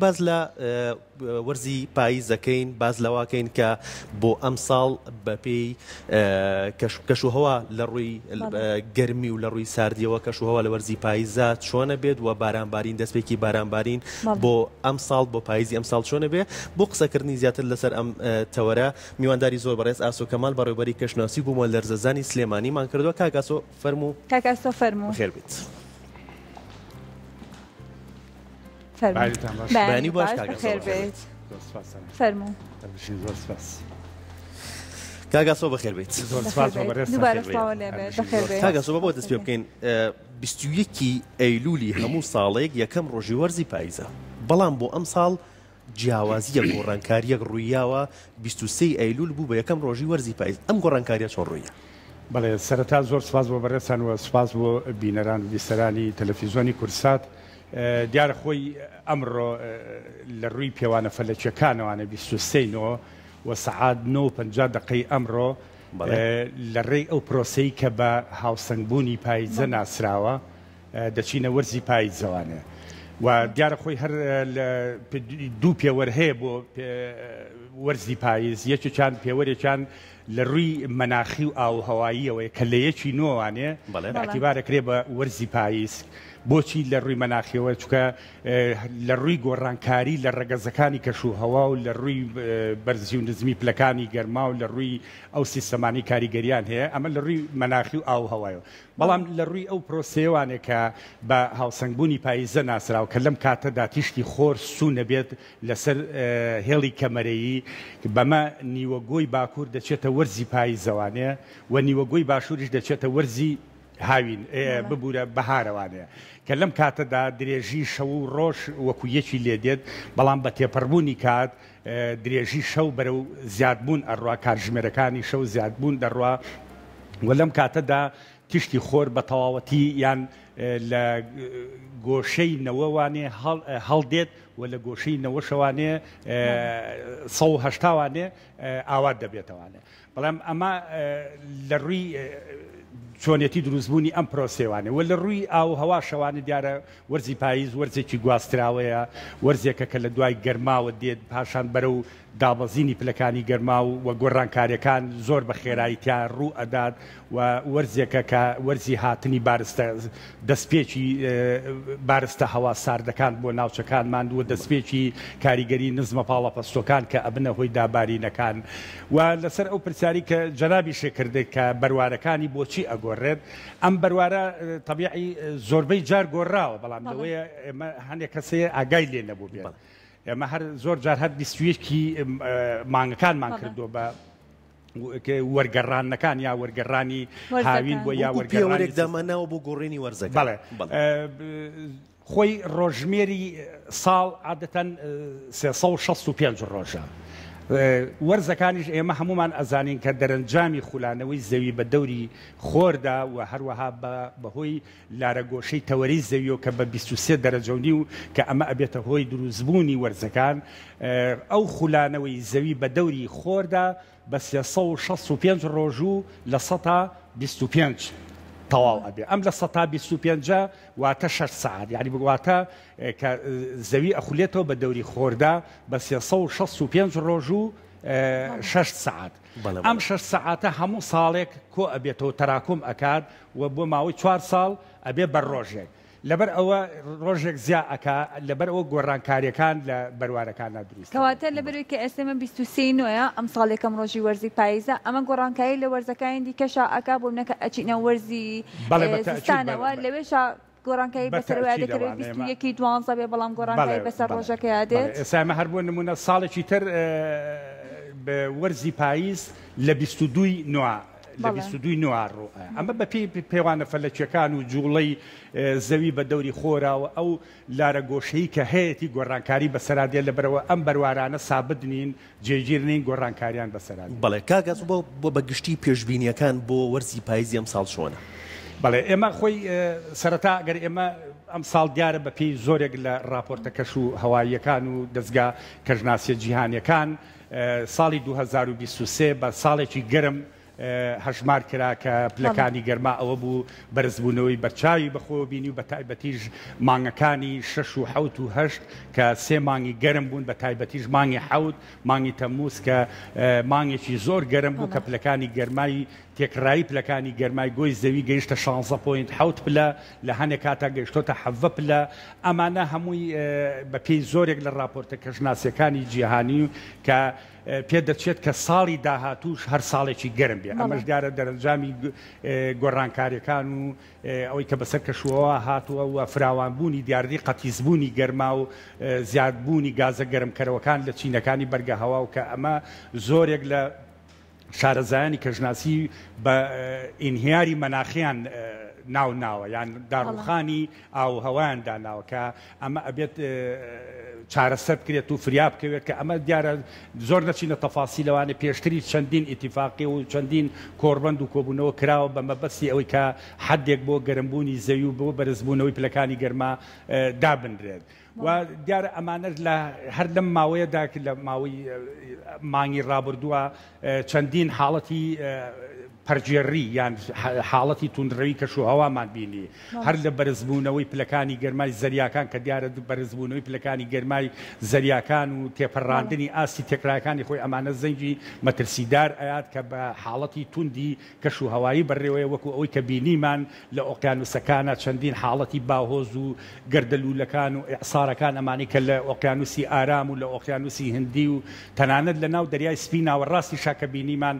باس لە وەرزی پاییز دەکەین، باس لەوەکەین کە بۆ ئەمساڵ بەپێی کەشوهەوا لە ڕووی گەرمی و لە ڕووی ساردیەوە کەشوهەوا لە وەرزی پاییزا چۆنە بێت و بارانبارین دەستپێکی بارانبارین بۆ ئەمساڵ بۆ پاییزی ئەمساڵ چۆنە بێ. بۆ قسەکردنی زیاتر لەسەر ئەم تەوەرە میوانداری زۆر بەڕێز ئاسۆ کەمال بەڕێوبەری کەشناسی و بوومەلەرزەزانی سلێمانیمان کردووە. کاک ئاسۆ فەرموو. کاک ئاسۆ فەرموو. بەخێر بێیت. بەیانی باش بەخێر بێیت. فەرموو. کاک ئاسۆ بەخێر بێیت. دووبارە سڵاوە لێ بێت. بەخێر بێیت. کاک ئاسۆ بە بۆ دەست پێ بکەین 21 ئەیلولی هەموو ساڵێک یەکەم ڕۆژی وەرزی پاییزە بەڵام بۆ ئەمساڵ جیاوازییەک گۆڕانکارییەک ڕوویاوە 23 ئەیلول بوو بە یەکەم ڕۆژی وەرزی پاییز ئەم گۆڕانکاریە چۆن ڕوویە؟ بەڵێ سەرەتا زۆر سپاس بۆ بەڕێزتان و سپاس بۆ بینەران و بیسەرانی تەلەفیزیۆنی کوردسات. دیارە خۆی ئەمڕۆ لە ڕووی پێوانە فەلەکیەکانەوانە 23 نۆ و سەعات 9 و 50 دەقەی ئەمڕۆ لە ڕێی ئەو پرۆسەی کە بە هاوسەنگبوونی پاییزە ناسراوە دەچینە وەرزی پاییزەوانێ و دیارە خۆی هەر دوو پێوەر هەیە بۆ وەرزی پاییز یەکێکیان پێوەرێکیان لە ڕووی مەناخی و ئاووهەواییەوەیە کە لە یەکی نۆوانێ ئیعتیبار ئەکرێ بە وەرزی پاییز. بۆچی لە ڕووی مەناخیەوە؟ چونکە لە ڕووی گۆڕانکاری لە ڕەگەزەکانی کەش و هەوا و لە ڕووی بەرزی و نزمی پلەکانی گەرما و لە ڕووی ئەو سیستەمانەی کاریگەریان هەیە، ئەمە لە ڕووی مەناخی و ئاووهەوایەوە. بەڵام لە ڕووی ئەو پرۆسەیەوانێ کە بە هاوسەنگبوونی پاییزە ناسراوە کە لەم کاتەدا تیشکی خۆر سوو نەبێت لەسەر هێڵی کەمەرەیی، بەمە نیوەگۆی باکوور دەچێتە وەرزی پاییزەوانێ و نیوەگۆی باشووریش دەچێتە وەرزی هاوین، ببوورە بەهارەوانێ، کە لەم کاتەدا درێژی شەو و ڕۆژ وەکوو یەکی لێ دێت، بەڵام بە تێپەڕبوونی کات درێژی شەو بەرەو زیادبوون ئەڕوا، کاتژمێرەکانی شەو زیادبوون دەڕوا و لەم کاتەدا تیشکی خۆر بە تەواوەتی یان لە گۆشەی نەوەوانێ هەڵدێت و لە گۆشەی نەوەشەوانێ 180 وانێ ئاوات دەبێتەوانێ. بەڵام ئەمە لە ڕووی چۆنێتی دروستبوونی ئەم پرۆسەیەوانێ و لە ڕووی ئاووهەواشەوانێ دیارە وەرزی پاییز وەرزێکی گواستراوەیە، وەرزێکە کە لە دوای گەرماوە دێت پاشان بەرەو دابەزینی پلەکانی گەرما و گۆڕانکاریەکان زۆر بە خێرایی تیا ڕوو ئەدات و وەرزێکە کە وەرزی هاتنی بارستە دەستپێکی بارستە هەوا ساردەکان بۆ ناوچەکانمان و دەستپێکی کاریگەری نزمە پاڵەپەستۆکان کە ئەبنە هۆی دابارینەکان و لەسەر ئەو پرسیاری کە جەنابیشێ کردت کە بەروارەکانی بۆچی ئەگۆڕێت ئەم بەروارە تەبیعی زۆربەی جار گۆڕاوە بەڵام لەوەیە ئێمە هەندێک کەسێ ئاگای لێ نەبوو بێت. ئێمە هەر زۆر جار هەر 21 مانگەکانمان کردووە بە وەرگەڕانەکان یا وەرگەڕانی هاوین بۆ یا وەرگەڕانێک داماناوە بۆ گۆڕینی وەرزەکە. بەڵێ خۆی ڕۆژمێری ساڵ عادەتەن 365 ڕۆژە. وەرزەکانیش ئێمە هەمومان ئەزانین کە دەرەنجامی خولانەوەی زەوی بە دەوری خۆردا و هەروەها بەهۆی لارەگۆشەی تەوەرەی زەویەوە کە بە 23 دەرەجە و نیو کە ئەمە ئەبێتە هۆی دروستبوونی وەرزەکان، ئەو خولانەوەی زەوی بە دەوری خۆردا بە 365 ڕۆژ و لە سەتا 25 تەواو ئەبێ. ئەم لە سەتا 25 ە واتە شەش سەعات، یانی واتە کە زەوی ئەخولێتەوە بە دەوری خۆردا بە 365 ڕۆژ و شەش سەعات. ئەم شەش سەعاتە هەموو ساڵێک کۆ ئەبێتەوە تەراکوم ئەکات و بۆ ماوەی چوار ساڵ ئەبێ بە ڕۆژێک. لەبەر ئەوە ڕۆژێک زیا ئەکا، لەبەر ئەوە گۆڕانکاریەکان لە بەروارەکانا دروست ئەبێت. کەواتە لەبەرئەوەی کە ئێستا ئێمە 23 ی نۆیە، ئەمساڵ یەکەم ڕۆژی وەرزی پاییزە، ئەمە گۆڕانکاری لە وەرزەکانی دیکەشا ئەکا، بۆ نمونە کە ئەچینە وەرزی بەڵێ بە تەئکید زستانەوە بەڵێ. لەوێشا گۆڕانکاری بە بەسەر وەیا تەئکید دەکەوێت ئەوانە بیست و ئێمە یەک ی دوانزە بێ بەڵام بەڵێ گۆڕانکاری بەسەر بەڵێ ڕۆژەکەیا بەڵێ دێت؟ ئێستا ئێمە هەر بۆ نمونە ساڵێکی تر بە وەرزی پاییز لە 22 ی نۆ لە بەڵێ. 22 ی نۆ ڕوو ئەیا. ئەمە بە پێی پێوانە فەلەکیەکان و جوڵەی زەوی بە دەوری خۆرا و ئەو لارە گۆشەی کە هەیەتی گۆڕانکاری بەسەرا دێت لەبەرئەوە ئەم بەروارانە سابت نین جێگیر نین گۆڕانکاریان بەسەرا دێت. بەڵێ کاک ئاسۆ بۆ بە گشتی پێشبینیەکان بۆ وەرزی پایزی ئەمساڵ چۆنە؟ بەڵێ ئێمە خۆی سەرەتا ئەگەر ئێمە ئەمساڵ دیارە بە پێی زۆرێک لە ڕاپۆرتە کەش و هەواییەکان و دەزگا کەشناسیە جیهانیەکان ساڵی 2023 بە ساڵێکی گەرم. هەژمار کرا کە پلەکانی گەرما ئەوە بوو بەرزبوونەوەی بەرچاوی بەخۆوە بینی و بەتایبەتیش مانگەکانی شەش و حەوت و هەشت کە سێ مانگی گەرم بوون بەتایبەتیش مانگی حەوت مانگی تەمموز کە مانگێکی زۆر گەرم بوو کە پلەکانی گەرمای تێکڕایی پلەکانی گەرمای گۆی زەوی گەیشتە 16.7 پلە لە هەنێک کاتا گەیشتۆتە 17 پلە ئەمانە هەمووی بەپێی زۆرێک لە ڕاپۆرتە کەشناسیەکانی جیهانی کە پێدەچێت کە ساڵی داهاتووش هەر ساڵێکی گەرم بێ ئەمەش دیارە دەرەنجامی گۆڕانکاریەکان و ئەوەی کە بەسەر کەشوهەوا هاتووە و فراوانبوونی دیاردەی قەتیسبوونی گەرما و زیادبوونی گازە گەرمکەرەوەکان لە چینەکانی بەرگەهەوا و کە ئەمە زۆرێک لە شارەزایانی کەشناسی بە ئینهیاری مەناخیان ناو ناوە یان داڕوخانی ئاووهەوایان داناوە کە ئەمە ئەبێت چارەسەر بکرێت و فریا بکەوێت کە ئەمە دیارە زۆر نەچینە تەفاسیلەوانێ پێشتری چەندین ئیتیفاقی و چەندین کۆڕبەند و کۆبوونەوە کراوە بە مەبەستی ئەوەی کە حەدێک بۆ گەرمبوونی زەوی و بۆ بەرزبوونەوەی پلەکانی گەرما دابنرێت. و دیارە ئەمانەش لە هەر لەم ماوەیەدا لە ماوەی مانگی ڕابردووە چەندین حاڵەتی پەرگێڕی یان حاڵەتی توندڕەوی کەشوهەوامان بینی، هەر لە بەرزبوونەوەی پلەکانی گەرمای زەریاکان کە دیارە بەرزبوونەوەی پلەکانی گەرمای زەریاکان و تێپەڕاندنی ئاستی تێکڕایەکانی خۆی ئەمانە زەنگی مەترسیدار ئەیات کە بە حاڵەتی توندی کەشوهەوایی بەڕێوەیە وەکو ئەوەی کە بینیمان لە ئۆقیانوسەکانا چەندین حاڵەتی باهۆز و گەردەلوولەکان و ئیعسارەکان ئەمانەی کە لە ئۆقیانوسی ئارام و لە ئۆقیانوسی هندی و تەنانەت لە ناو دەریای سپی ناوەڕاستیشا کە بینیمان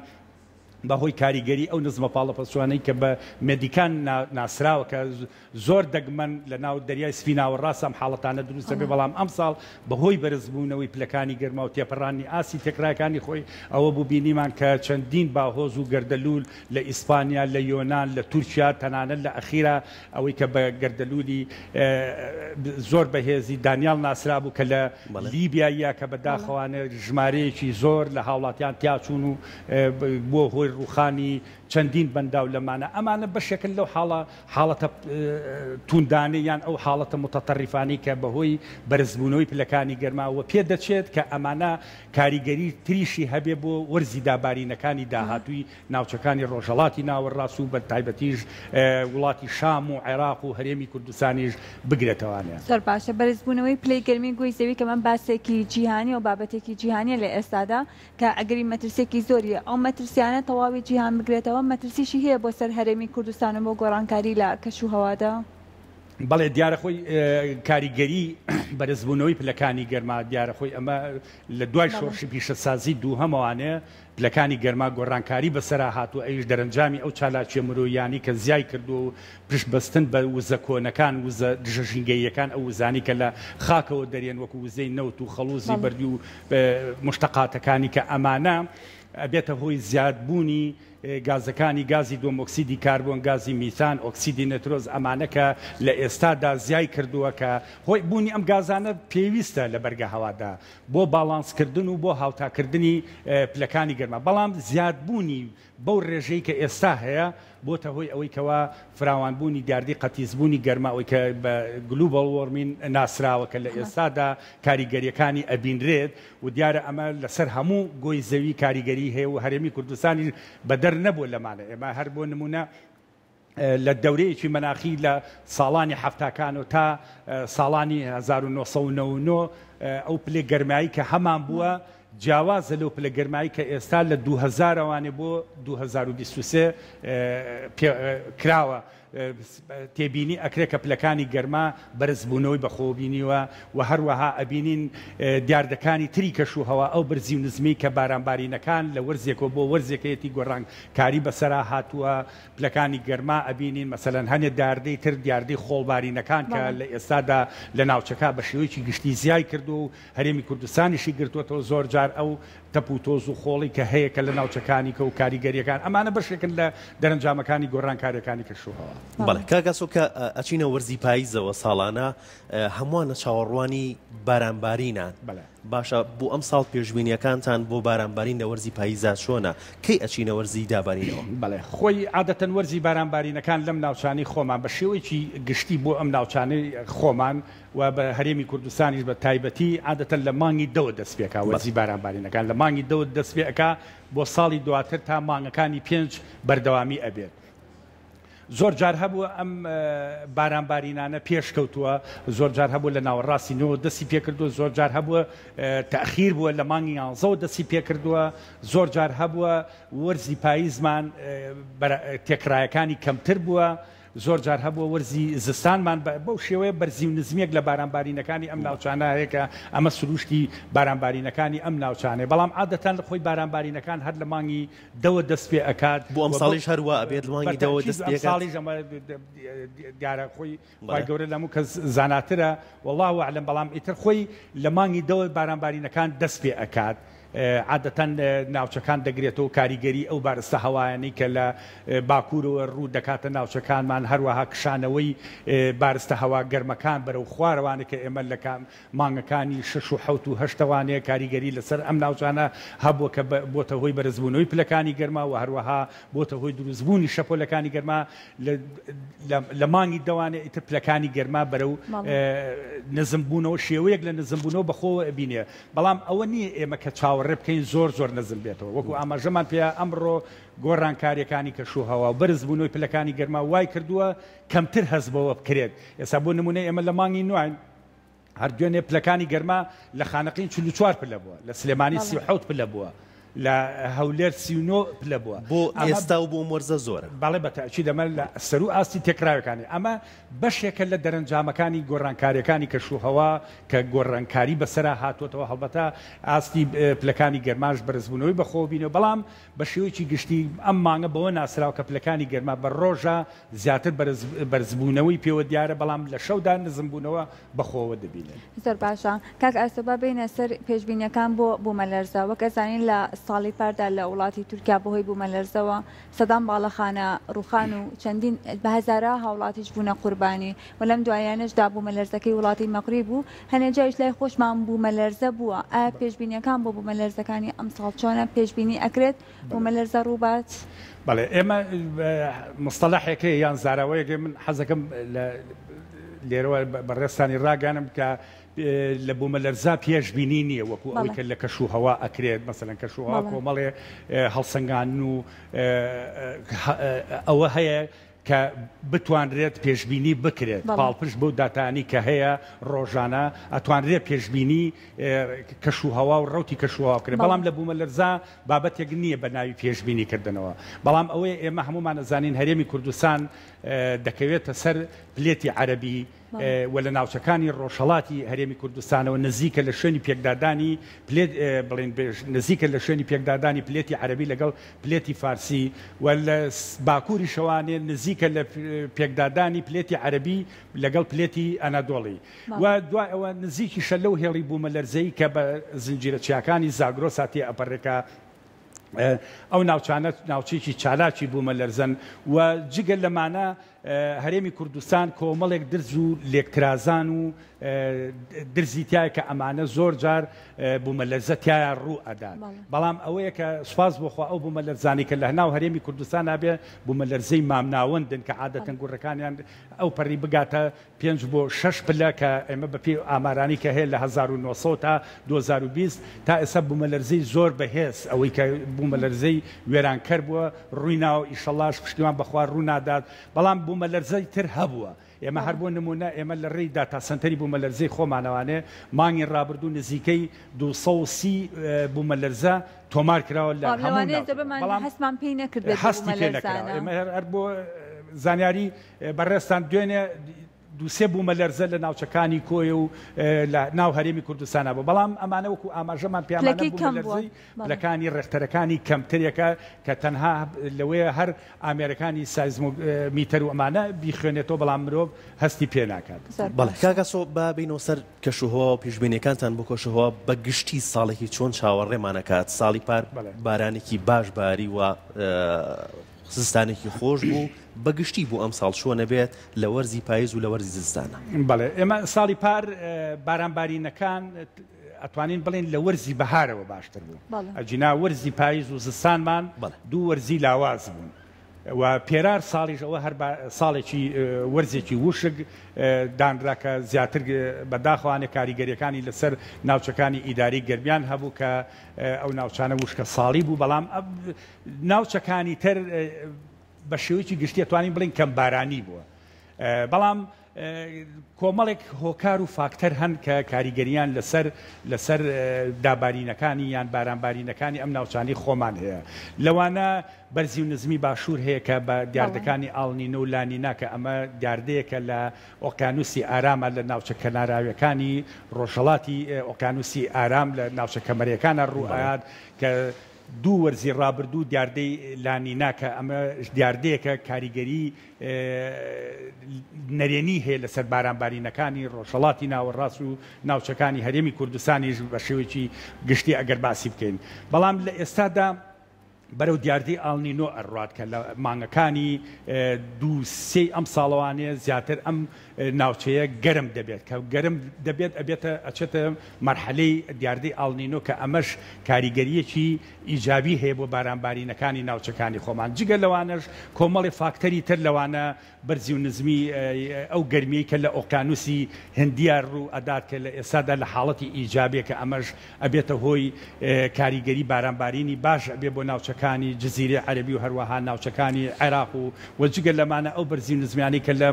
بە هۆی کاریگەری ئەو نزمە پاڵەپەستۆانەی کە بە مێدیکان ناسراوە کە زۆر دەگمەن لە ناو دەریای سپی ناوەڕاست ئەم حاڵەتانە دروست دەبێت، بەڵام ئەمساڵ بەهۆی بەرزبوونەوەی پلەکانی گەرما و تێپەڕاندنی ئاستی تێکڕایەکانی خۆی، ئەوە بوو بینیمان کە چەندین باهۆز و گەردەلوول لە ئیسپانیا، لە یۆنان، لە تورکیا، تەنانەت لە ئەخیرا ئەوەی کە بە گەردەلوولی زۆر بەهێزی دانیال ناسرابوو کە لە لیبیا کە بەداخەوانە ژمارەیەکی زۆر لە هاوڵاتیان تیاچوون و بووە هۆی ڕووخانی چەندین بەنداو لەمانە، ئەمانە بەشێکن لەو حاڵە حاڵەتە تووندانەی یان ئەو حاڵەتە موتەتەڕیفانەی کە بەهۆی بەرزبوونەوەی پلەکانی گەرما وە پێدەچێت کە ئەمانە کاریگەری تریشی هەبێ بۆ وەرزی دابارینەکانی داهاتووی ناوچەکانی ڕۆژهەڵاتی ناوەڕاست و بەتایبەتیش وڵاتی شام و عێراق و هەرێمی کوردستانیش بگرێتەوانێ. زۆر باشە بەرزبوونەوەی پلەی گەرمی گۆی زەوی کە ئەمە باسێکی جیهانیە و بابەتێکی جیهانیە لە ئێستادا کە ئەگەری مەترسیەکی زۆریە ئەو مەترسیانە تەواوی جیهان بگرێتەوە مەترسیشی هەیە بۆ سەر هەرێمی کوردستان و بۆ گۆڕانکاری لە کەش و هەوادا؟ بەڵێ دیارە خۆی کاریگەری بەرزبوونەوەی پلەکانی گەرما دیارە خۆی ئەمە لە دوای شۆڕشی پیشەسازی دووهەمەوانێ پلەکانی گەرما گۆڕانکاری بەسەرا هاتووە ئەویش دەرەنجامی ئەو چالاکیە مرۆییانەی کە زیای کردووە و پشت بەستن بە وزە کۆنەکان، وزە دژە ژینگەییەکان، ئەو وزانەی کە لە خاکەوە دەرێن وەکو وزەی نەوت و خەڵوزی بەردی و موشتەقاتەکانی کە ئەمانە ئەبێتە هۆی زیادبوونی گازەکانی گازی دووەم ئۆکسیدی کاربۆن، گازی میتان، ئۆکسیدی نێترۆز ئەمانە کە لە ئێستادا زیای کردووە کە هۆی بوونی ئەم گازانە پێویستە لە بەرگە هەوادا بۆ باڵانسکردن و بۆ هاوتاکردنی پلەکانی گەرما بەڵام زیادبوونی بەو ڕێژەی کە ئێستا هەیە بۆتە هۆی ئەوەی کەوا فراوانبوونی دیاردەی قەتیسبوونی گەرما ئەوەی کە بە global warming ناسراوە کە لە ئێستادا کاریگەریەکانی ئەبینرێت و دیارە ئەمە لەسەر هەموو گۆی زەوی کاریگەری هەیە و هەرێمی کوردستانیش بەدەر نەبووە لەمانە ئێمە هەر بۆ نمونە لە دەورەیەکی مەناخی لە ساڵانی حەفتاکان و تا ساڵانی 1999 ئەو پلەی گەرمایی کە هەمان بووە جیاوازە لەو پلە گەرمایی کە ئێستا لە 2000 ەوانێ بۆ 2023 کراوە. تێبینی ئەکرێ کە پلەکانی گەرما بەرزبوونەوەی بەخۆوە بینیوە و هەروەها ئەبینین دیاردەکانی تری کەش و هەوا ئەو بەرزی و نزمی کە بارانبارینەکان لە وەرزێکەوە بۆ وەرزێکەیەتی گۆڕانکاری بەسەرا هاتووە پلەکانی گەرما ئەبینین مەسەلەن هەنێ دیاردەی تر دیاردەی خۆڵبارینەکان کە لە ئێستادا لە ناوچەکە بە شێوەیەکی گشتی زیای کردووە و هەرێمی کوردستانیشی گرتووەتەوە زۆر جار ئەو تەپ و تۆز و خۆڵی کە هەیە کە لە ناوچەکانی کە و کاریگەرییەکان ئەمانە بەشێکن لە دەرەنجامەکانی گۆڕانکارییەکانی کەشوهەوا. بەڵێ کاک ئاسۆ کە ئەچینە وەرزی پاییزەوە ساڵانە هەمووان لە چاوەڕوانی بارانبارینان. بەڵێ. باشە بۆ ئەمساڵ پێشبینیەکانتان بۆ بارانبارین لە وەرزی پاییزا چۆنە؟ کەی ئەچینە وەرزی دابارینەوە؟ بەڵێ خۆی عادەتەن وەرزی بارانبارینەکان لەم ناوچانەی خۆمان بە شێوەیەکی گشتی بۆ ئەم ناوچانەی خۆمان و بە هەرێمی کوردستانیش بە تایبەتی عادەتەن لە مانگی دەوە دەست پێکا وەرزی بارانبارینەکان لە مانگی دەوە دەست پێ ئەکا بۆ ساڵی دواتر تا مانگەکانی پێنج بەردەوامی ئەبێت. زۆر جار هەبووە ئەم باران بارینانە پێش کەوتووە، زۆر جار هەبووە لە ناوەڕاستی نۆوە دەستی پێکردووە، زۆر جار هەبووە تەئخیر بووە لە مانگی یانزەوە دەستی پێکردووە، زۆر جار هەبووە وەرزی پاییزمان تێکڕایەکانی کەمتر بووە، زۆر جار هەبووە وەرزی زستانمان بەو شێوەیە بەرزی و نزمییەک لە بارانبارینەکانی ئەم ناوچانە هەیە کە ئەمە سرووشتی بارانبارینەکانی ئەم ناوچانەیە، بەڵام عادەتەن خۆی بارانبارینەکان هەر لە مانگی دەوە دەست پێ ئەکات. بۆ ئەمساڵیش هەر وا ئەبێت لە مانگی دەوە دەست پێ ئەکات؟ ئەمساڵیش ئەمە دیارە خۆی خوای گەورە لە هەموو کەس زاناترە واللە اعلم، بەڵام ئیتر خۆی لە مانگی دەوە بارانبارینەکان دەست پێ ئەکات. عادەتەن ناوچەکان دەگرێتەوە کاریگەری ئەو بارستە هەوایانەی کە لە باکوورەوە ڕوو دەکاتە ناوچەکانمان، هەروەها کشانەوەی بارستە هەوا گەرمەکان بەرەو خوارەوانە کە ئێمە لە مانگەکانی شەش و حەوت و هەشتەوانەیە کاریگەری لەسەر ئەم ناوچانە هەبووە کە بۆتە هۆی بەرزبوونەوەی پلەکانی گەرما و هەروەها بۆتە هۆی دروستبوونی شەپۆلەکانی گەرما لە مانگی دەوانێ ئیتر پلەکانی گەرما بەرەو نزمبوونەوە شێوەیەک لە نزمبوونەوە بەخۆوە ئەبینێ. بەڵام ئەوە نییە ئێمە کە چاوەڕێ بکەین زۆر زۆر نزم بێتەوە وەکو ئاماژەمان پێیا ئەمڕۆ گۆڕانکارییەکانی کەشوهەوا و بەرزبوونەوەی پلەکانی گەرما وای کردووە کەمتر هەست بەوە بکرێت. ئێستا بۆ نموونە ئێمە لە مانگی نۆین هەر دوێنێ پلەکانی گەرما لە خانەقین 44 پلە بووە، لە سلێمانی 37 پلە بووە، لە هەولێر 39 پلە بووە. بۆ ئێستا و بۆ ئەم وەرزە زۆرە. بەڵێ بە تەئکید ئەمە لە سەروو ئاستی تێکڕاوەکانی. ئەمە بەشێکە لە دەرەنجامەکانی گۆڕانکارییەکانی کەشوهەوا کە گۆڕانکاری بەسەرا هاتووەتەوە، هەڵبەتە ئاستی پلەکانی گەرماش بەرزبوونەوەی بەخۆوە بینیوە، بەڵام بە شێوەیەکی گشتی ئەم مانگە بەوە ناسراوە کە پلەکانی گەرما بە ڕۆژە زیاتر بەرزبوونەوەی پێوە دیارە، بەڵام لە شەودا نزمبوونەوە بەخۆوە دەبینن. زۆر باشە کاک ئاسۆ با بێینە سەر پێشبینیەکان بۆ بوومەلەرزە، وەک ئەزانین لە ساڵی پاردا لە وڵاتی تورکیا بەهۆی بوومەلەرزەوە سەدان باڵەخانە ڕووخان و چەندین بە هەزارەها هاوڵاتیش بوونە قوربانی و لەم دواییانەشدا بوومەلەرزەکەی وڵاتی مەغریب و هەنێ جاریش لای خۆشمان بوومەلەرزە بووە، ئایا پێشبینیەکان بۆ بوومەلەرزەکانی ئەمساڵ چۆنە؟ پێشبینی ئەکرێت بوومەلەرزە ڕووبات؟ بەڵێ ئێمە مستەڵەحێک هەیە یان زاراوەیەک هەیە من حەزەکەم لە لێرەوە بەڕێزتانی ڕاگەیانم کە لە بوومەلەرزە پێشبینی نییە وەکو ئەوەی کە لە کەش و هەوا ئەکرێت مەسەلەن کەش و هەوا کۆمەڵێ هەڵسەنگاندن و ئەوە هەیە کە بتوانرێت پێشبینی بکرێت پاڵپشت بەو داتایانەی کە هەیە ڕۆژانە ئەتوانرێت پێشبینی کەش و هەوا و ڕەوتی کەش و هەوا بکرێت بەڵام لە بوومەلەرزە بابەتێک نییە بە ناوی پێشبینی کردنەوە بەڵام ئەوەیە ئێمە هەموومان ئەزانین هەرێمی کوردستان دەکەوێتە سەر پلێتی عەرەبی و لە ناوچەکانی ڕۆژهەڵاتی هەرێمی کوردستانەوە نزیکە لە شوێنی پێکدادانی پلێت بڵێن نزیکە لە شوێنی پێکدادانی پلێتی عەرەبی لەگەڵ پلێتی فارسی و لە باکووریشەوانێ نزیکە لە پێکدادانی پلێتی عەرەبی لەگەڵ پلێتی ئەنادۆڵی و دوای ئەوە نزیکیشە لەو هێڵی بوومەلەرزەیی کە بە زنجیرە چیاکانی زاگرۆسا تێئەپەڕێ کە ئەو ناوچانە ناوچەیەکی چالاکی بوومەلەرزەن و جگە لەمانە هەرێمی کوردستان کۆمەڵێک درز و لێکترازان و درزی تایە کە ئەمانە زۆر جار بوومەلەرزە تایە ڕوو ئەدات بەڵام ئەوەیە کە سوپاس بۆ خوا ئەو بوومەلەرزانەی کە لە هەناو هەرێمی کوردستان نابێ بوومەلەرزەی مامناوەندن کە عادەتەن گوڕەکانیان ئەو پەڕی بگاتە پێنج بۆ شەش پلە کە ئێمە بە پێی ئامارانی کە هەیە لە 1900 تا 2020 تا ئێستا بوومەلەرزەی زۆر بەهێز ئەوەی کە بوومەلەرزەی وێرانکەر بووە ڕووی ناوە ئیشەڵاش پشتیوان بەخوا ڕوو نادات بەڵام بوومەلەرزەی تر هەبووە ئێمە هەر بۆ نموونە ئێمە لە ڕێی داتا سەنتەری بوومەلەرزەی خۆمانەوانێ مانگی ڕابردوو نزیکەی 230 بوومەلەرزە تۆمار کراوە لە هەموو ناوچەکان بەڵام هەستمان پێی نەکردبێت هەستی پێ نەکراوە ئێمە هەر بۆ زانیاری بەڕێزتان دوێنێ دوو سێ بوومەلەرزە لە ناوچەکانی کۆیە و لە ناو هەرێمی کوردستانا بوو، بەڵام ئەمانە وەکو ئاماژەمان پێیانە بوومەلەرزەی پلەکانی ڕێختەرەکانی کەمترێکە کە تەنها لەوەیە هەر ئامێرەکانی سایزمۆمیتەر و ئەمانە بیخوێنێتەوە بەڵام مرۆڤ هەستی پێ ناکات. بەڵێ کاک ئاسۆ با بێینەوە سەر کەشوهەوا و پێشبینیەکانتان بۆ کەشوهەوا بە گشتی ساڵێکی چۆن چاوەڕێمان ئەکات؟ ساڵی پار بارانێکی باش باری و. زستانێکی خۆش بوو، بە گشتی بۆ ئەمساڵ چۆنە بێت لە وەرزی پایز و لە وەرزی زستانە؟ بەڵێ ئێمە ساڵی پار بارانبارینەکان ئەتوانین بڵێین لە وەرزی بەهارەوە باشتر بوو، ئەگینا وەرزی پایز و زستانمان دوو وەرزی لاواز بوون و پێرار ساڵیش ئەوە هەر ساڵێکی وەرزێکی وشک دانرا کە زیاتر بەداخەوانێ کاریگەریەکانی لەسەر ناوچەکانی ئیداری گەرمیان هەبوو کە ئەو ناوچانە وشکە ساڵی بوو، بەڵام ناوچەکانی تر بە شێوەیەکی گشتی ئەتوانین بڵێین کەم بارانی بووە، بەڵام کۆمەڵێک هۆکار و فاکتەر هەن کە کاریگەریان لەسەر لەسەر دابارینەکانی یان بارانبارینەکانی ئەم ناوچانەی خۆمان هەیە، لەوانە بەرزی و نزمی باشوور هەیە کە بە دیاردەکانی ئاڵنینۆ و لانینا کە ئەمە دیاردەیەکە لە ئۆقیانوسی ئارامە لە ناوچە کەناراویەکانی ڕۆژهەڵاتی ئۆقیانوسی ئارام لە ناوچە کەمەرەکانە ڕوو ئەیات کە دوو وەرزی ڕابردوو دیاردەی لانینا کە ئەمەش دیاردەیەکە کاریگەری نەرێنی هەیە لەسەر بارانبارینەکانی ڕۆژهەڵاتی ناوەڕاست و ناوچەکانی هەرێمی کوردستانیش بە شێوەیەکی گشتی ئەگەر باسی بکەین بەڵام لە ئێستادا بەرەو دیاردەی ئاڵنینۆ ئەڕوات کە لە مانگەکانی دوو سێی ئەم ساڵەوانێ زیاتر ئەم ناوچەیە گەرم دەبێت کە گەرم دەبێت ئەبێتە ئەچێتە مەرحەلەی دیاردەی ئاڵنینۆ کە ئەمەش کاریگەریەکی ئیجابی هەیە بۆ بارانبارینەکانی ناوچەکانی خۆمان جگە لەوانەش کۆمەڵی فاکتەری تر لەوانە بەرزی و نزمی ئەو گەرمیەی کە لە ئۆقیانوسی هندیا ڕوو ئەدات کە لە ئێستادا لە حاڵەتی ئیجابیە کە ئەمەش ئەبێتە هۆی کاریگەری بارانبارینی باش ئەبێ بۆ ناوچەکانی جزیرەی عەرەبی و هەروەها ناوچەکانی عێراق و و جگە لەمانە ئەو بەرزی و نزمیانەی کە لە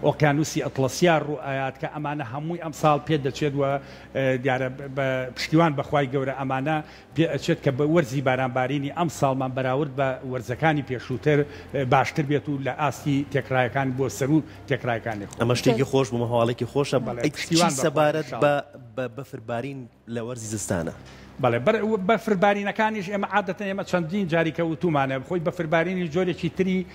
ئۆقیانوسی ئەتڵەسیا ڕوو ئەیات کە ئەمانە هەمووی ئەمساڵ پێ دەچێت و دیارە بە پشتیوان بە خوای گەورە ئەمانە پێ ئەچێت کە وەرزی بارانبارینی ئەمساڵمان بەراورد بە وەرزەکانی پێشووتر باشتر بێت و لە ئاستی تێکڕایەکان بۆ سەروو تێکڕایەکانی خۆی. ئەمە شتێکی خۆش بوو، هەواڵێکی خۆشە. بەڵێ، ئەی چی پشتیوان بە خوا سەبارەت ان شاء اللە. بە بەفربارین لە وەرزی زستانە؟ بەڵێ، بەفربارینەکانیش ئێمە عادەتەن ئێمە چەندین جاری کە وتوومانە خۆی بەفربارینیش جۆرێکی تری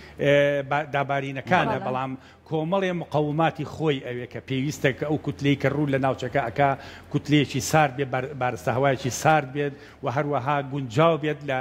دابارینەکانە، بەڵام کۆمەڵێ مقەوماتی خۆی ئەوێ کە پێویستە کە ئەو کوتلەی کە ڕوو لە ناوچەکە ئەکا کوتلەیەکی سارد بێت، بارستە هەوایەکی سارد بێت و هەروەها گونجاو بێت لە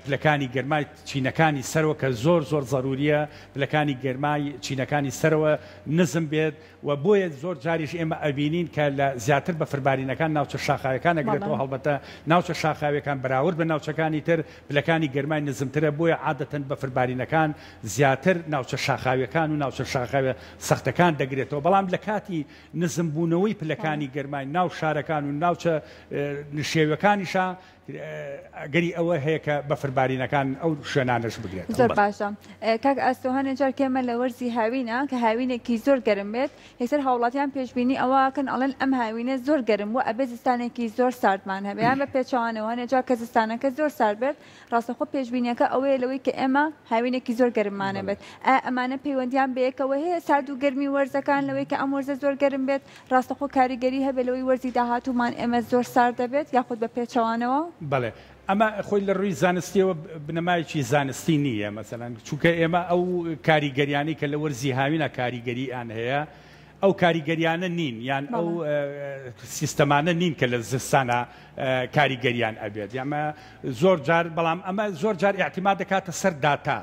پلەکانی گەرمای چینەکانی سەرەوە کە زۆر زۆر زەروریە پلەکانی گەرمای چینەکانی سەرەوە نزم بێت و بۆیە زۆر جاریش ئێمە ئەبینین کە لە زیاتر بەفربارینەکان ناوچە شاخاویەکان ئەگرێتەوە هەڵبەتە ناوچە شاخاویەکان بەراورد بە ناوچەکانی تر پلەکانی گەرمای نزمترە بۆیە عادەتەن بەفربارینەکان زیاتر ناوچە شاخاویەکان و ناوچە شاخاویە سەختەکان دەگرێتەوە، بەڵام لە کاتی نزمبوونەوەی پلەکانی گەرمای ناو شارەکان و ناوچە نشێویەکانیشا ئەگەری ئەوە هەیە کە بەفربارینەکان ئەو شوێنانەش بگرێتەوە. زۆر باشە کاک ئاسۆ، هەنێ جار کە ئێمە لە وەرزی هاوینە کە هاوینێکی زۆر گەرم بێت یەکسەر هاوڵاتیان پێشبینی ئەوە ئەکەن ئەڵێن ئەم هاوینە زۆر گەرم بوو ئەبێ زستانێکی زۆر ساردمان هەبێ یان بە پێچەوانەوە هەنێ جار کە زستانەکە زۆر سارد بێت ڕاستەخۆ پێشبینیەکە ئەوەیە لەوەی کە ئێمە هاوینێکی زۆر گەرممان ئەبێت. ئایا ئەمانە پەیوەندیان بەیەکەوە هەیە سارد و گەرمی وەرزەکان لەوەی کە ئەم وەرزە زۆر گەرم بێت ڕاستەخۆ کاریگەری هەبێت لەوەی وەرزی داهاتوومان ئێمە زۆر سارد دەبێت یاخود بە پێچەوانەوە؟ بەڵێ ئەمە خۆی لە ڕووی زانستیەوە بنەمایەکی زانستی نییە مەسەلەن چونکە ئێمە ئەو کاریگەریانەی کە لە وەرزی هاوینا کاریگەریان هەیە ئەو کاریگەریانە نین یان ئەو سیستەمانە نین کە لە زستانە کاریگەریان ئەبێت ئەمە زۆر جار بەڵام ئەمە زۆر جار ئیعتیماد دەکاتە سەر داتا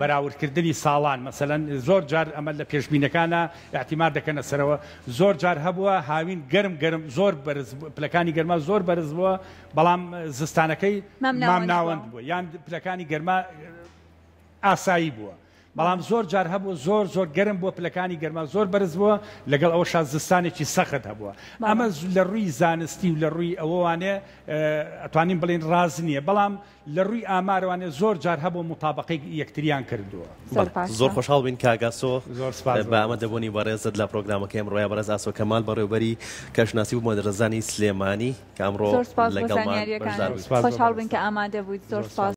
بەراوردکردنی ساڵان مەسەلەن زۆر جار ئەمە لە پێشبینەکانە ئیعتیماد دەکەنە سەرەوە زۆر جار هەبووە هاوین گەرم گەرم زۆر بەرز پلەکانی گەرما زۆر بەرز بووە بەڵام زستانەکەی مامناوەند بووە یان پلەکانی گەرما ئاسایی بووە بەڵام زۆر جار هەبوو زۆر زۆر گەرم بووە پلەکانی گەرما زۆر بەرز بووە لەگەڵ ئەوەشا زستانێکی سەخت هەبووە ئەمە لە ڕووی زانستی و لە ڕووی ئەوەوانێ ئەتوانین بڵێین ڕاست نییە بەڵام لە ڕووی ئامارەوانێ زۆر جار هەبوو موتابەقەی یەکتریان کردووە. زۆر خۆشحاڵ بووین کاک ئاسۆ بە ئامادەبوونی بەڕێزت لە پرۆگرامەکەی ئەمڕۆیا بەڕێز ئاسۆ کەمال بەڕێوبەری کەشناسی و مۆدێرنزانی سلێمانی کە ئەمڕۆ زۆر سپاس بۆ لەگەڵمان زانیاریەکانت بەشدار بوویت. خۆشحاڵ بووین کە ئامادە بوویت زۆر سپاس.